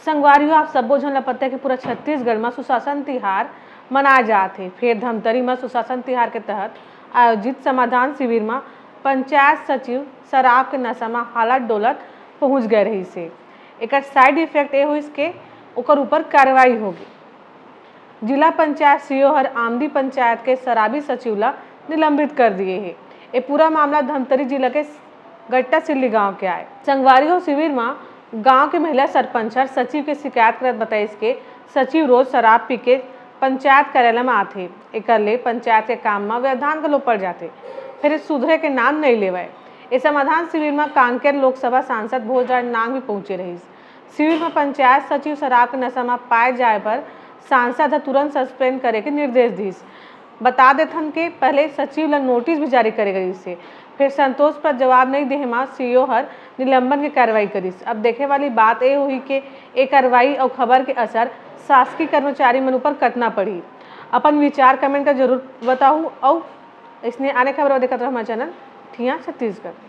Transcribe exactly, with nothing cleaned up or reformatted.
संगवारियों, आप सब्बो झन ल पता हे कि पूरा छत्तीसगढ़ म सुशासन तिहार मनाए जात हे। फेर धमतरी म सुशासन तिहार के तहत आयोजित समाधान शिविर म पंचायत सचिव शराब के नशा म हालत डोलत पहुंच गए रहिस हे। एकर side effect ए होइस के ओकर ऊपर कार्रवाई होगे। जिला पंचायत सीईओ हर आमदी पंचायत के शराबी सचिव ला निलंबित कर दिए हे। ए पूरा मामला धमतरी जिला के गट्टा सिल्ली गांव के आए। संगवारी हो, शिविर म गांव के महिला सरपंच हर सचिव के शिकायत करत बताइस के सचिव रोज शराब पी के पंचायत कार्यालय म आथे। एकर ले पंचायत के काम म व्यवधान घलो पड़ जाथे, फेर सुधरे के नाम नइ लेवय। ए समाधान शिविर म कांकेर लोकसभा सांसद भोजराज नांग भी पहुंचे रहिस। शिविर म पंचायत सचिव शराब के नशा म पाए जाए पर सांसद ह तुरंत सस्पेंड करे के निर्देश दिस। बता देथन के पहले सचिव ल नोटिस भी जारी करे गइस हे, फेर संतोषप्रद जवाब नइ देहे म सीईओ हर निलंबन के कार्रवाई करिस। अब देखे वाली बात ए होही के ए कार्रवाई अउ खबर के असर शासकीय कर्मचारी मन ऊपर कतना पड़ही। अपन विचार comment कर जरूर बताहू अउ इसने आने खबर देखत रहू हमारे चैनल ठिया छत्तीसगढ़।